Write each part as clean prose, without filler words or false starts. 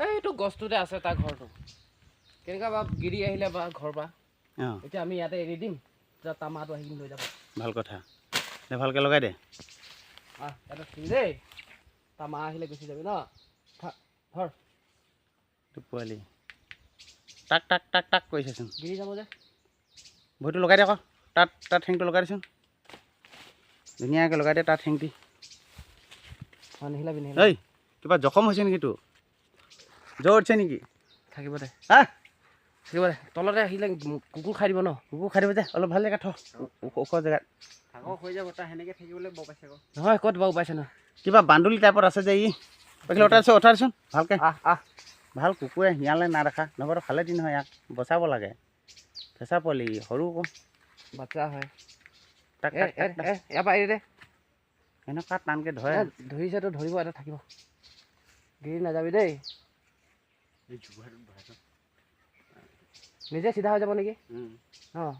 এইটো গছটোতে আছে তাৰ ঘৰটো। কেনেকুৱা বা গিৰি আহিলে বা ঘৰ পৰা। এতিয়া আমি ইয়াতে এৰি দিম, তেতিয়া তাৰ মাটো আহি কিনি লৈ যাব। ভাল কথা দে, ভালকৈ লগাই দে। আহ, ইয়াতে থাকিবি দেই, তাৰ মা আহিলে গুচি যাবি ন। ধৰ। এইটো পোৱালি টাক টাক টাক টাক কৰিছেচোন। গিৰি যাব যে। ভৰিটো লগাই দে আকৌ, তাত তাত ঠেংটো লগাই দেচোন, ধুনীয়াকৈ লগাই দে তাত ঠেংটি। অঁ, নিহিলাবি নিহিলাবি। ঐ, কিবা জখম হৈছে নেকি তোৰ? জ্বৰ উঠিছে নেকি? থাকিব দে। হা? থাকিব দে, তলতে আহিলে কুকুৰ খাই দিব ন। কুকুৰ খাই দিব যে, অলপ ভাল জেগাত থ, ওখ ওখ জেগাত। থাকক, হৈ যাব। তাৰ সেনেকৈ থাকিবলৈ বৰ পাইছে আকৌ। নহয়, ক'ত বাৰু পাইছে ন। কিবা বান্দুলি টাইপত আছে যে ই। এইফালে উঠাই দিছোঁ, উঠাই দেচোন ভালকৈ। আহ আহ। ভাল কুকুৰে শিয়ালে নাই দেখা, নহ'লেতো খালে দিন হয়। ইয়াক বচাব লাগে, ফেঁচা পোৱালি সৰু আকৌ। বাচ্চা হয়। টাক এ টাক এ টাক টাক। এ, ইয়াৰ পৰা এৰি দে। এনেকুৱা টানকৈ ধৰে। এ, ধৰিছেতো ধৰিব, এটা থাকিব, গিৰি নাযাবি দেই। এই জোহাৰটোত ভৰাই থ। নিজে চিধা হৈ যাব নেকি? অঁ।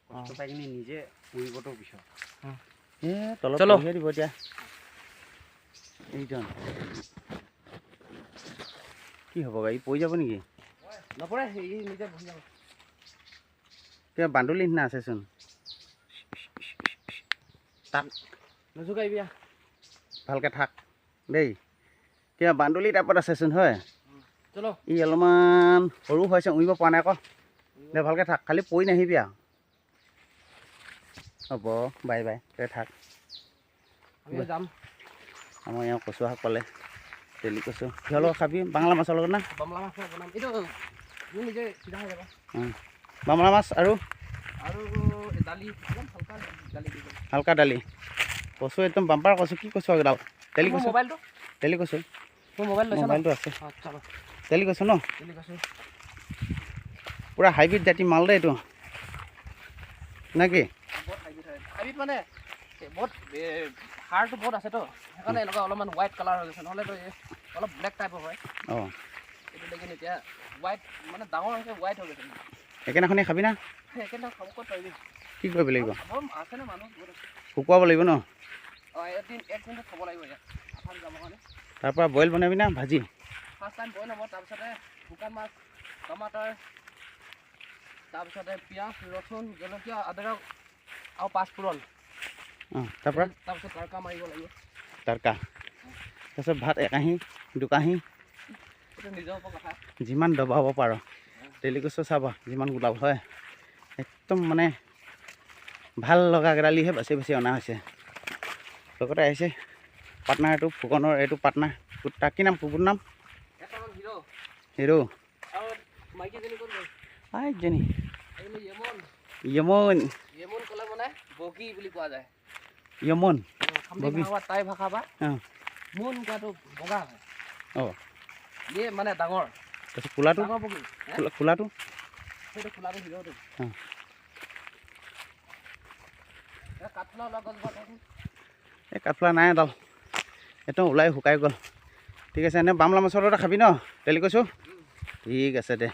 কষ্ট পাই কিনি নিজে উৰিবতো পিছত। এ, তলত চলো। বহিয়ে দিব এতিয়া। এইজন কি হ'ব, ই পৰি যাব নেকি? নপৰে, ই নিজে বহি যাব। কিবা বান্দুলি নিচিনা আছেচোন তাক। নোজোকাইবি, আহ। ভালকৈ থাক দেই, কিবা বান্দুলি টাইপত আছেচোন হয়। চলো। ই অলপমান সৰু হৈছে, উৰিব পৰা নাই আকৌ। দে, ভালকৈ থাক, খালি পৰি নাহিবি আৰু। হ'ব, বাই বাই, তই থাক। আমিও যাম। আমাৰ এওঁ কচু শাক পালে, তেলি কচু। কিহৰ লগত খাবি? বাংলা মাছৰ লগত না? বামলা মাছ বনাম। এইটো তুমি নিজে চিধা হৈ যাব। বাংলা মাছ আৰু আৰু দালি, অলপ হালকা দালি দি দিম। হালকা দালি। কচু একদম বাম্পাৰ কচু। কি কচু এইডাল? তেলি মোৰ কচু। মোবাইলটো। তেলি কচু। মোৰ মোবাইল লৈছা ন? মোবাইলটো আছে। অঁ, চলো। তেলি কচু ন? তেলি কচু। পূৰা হাইব্ৰিড জাতি মাল দেই এইটো, নে কি? বহুত হাইব্ৰিড হয়। হাইব্ৰিড মানে বহুত সাৰটো বহুত আছেতো, সেইকাৰণে এনেকুৱা অলপমান হোৱাইট কালাৰ হৈ গৈছে। নহ'লেতো এই অলপ ব্লেক টাইপৰ হয়। এইটো লেকিন এতিয়া হোৱাইট, মানে ডাঙৰ হৈছে, হোৱাইট হৈ গৈছে। একেদিনাখনেই খাবি না? একেদিনা খাব ক'ত পাৰিবি? কি কৰিব লাগিব? খাব আছে নে মানুহ বহুত আছে। শুকুৱাব লাগিব ন? অঁ, এদিন এক দিনটো থ'ব লাগিব ইয়াত আঠান যাবৰ কাৰণে। তাৰপৰা বইল বনাবি না ভাজি? ফাৰ্ষ্ট টাইম বইল হ'ব, তাৰপিছতে শুকান মাছ, টমাটাৰ, তাৰপিছতে পিঁয়াজ, ৰচুন, জলকীয়া, আদৰক আৰু পাঁচফোৰণ। অঁ, তাৰপৰা? তাৰপিছত তৰকা মাৰিব লাগিব। তাৰকা, তাৰপিছত ভাত একাহী দুকাহী। এইটো নিজৰ ওপৰত কথা। যিমান দবাব পাৰ। তেলি কচু চাবা যিমান গোলাপ হয়, একদম মানে ভাল লগা কেইডালিহে বাচি বাচি অনা হৈছে। লগতে আহিছে পাৰ্টনাৰ, এইটো ফুকনৰ, এইটো পাৰ্টনাৰ। তাৰ কি নাম? কুকুৰ নাম? এটা হ'ল হিৰ'। হিৰ'। আৰু মাইকীজনী ক'ত গ'ল? আইজনী। এইজনী য়েমন। য়মন। য়েমন ক'লে মানে বগী বুলি কোৱা যায়। য়মন। খামটি বগী। ভাষা বা টাই ভাষা বা মোন কোৱাটো বগা হয়। ইয়ে মানে ডাঙৰ। তাৰপিছত কোলাটো? ডাঙৰ বগী হে? কোলাটো? সেইটো খোলাটো হিৰ'টো। এই কাঠফুলা ওলোৱা গছজোপা চাচোন। এই কাঠফুলা নাই এডাল, একদম ওলাই শুকাই গ'ল। ঠিক আছে, এনে বামলা মাছৰ লগতে খাবি ন তেলি কচু? ঠিক আছে দে।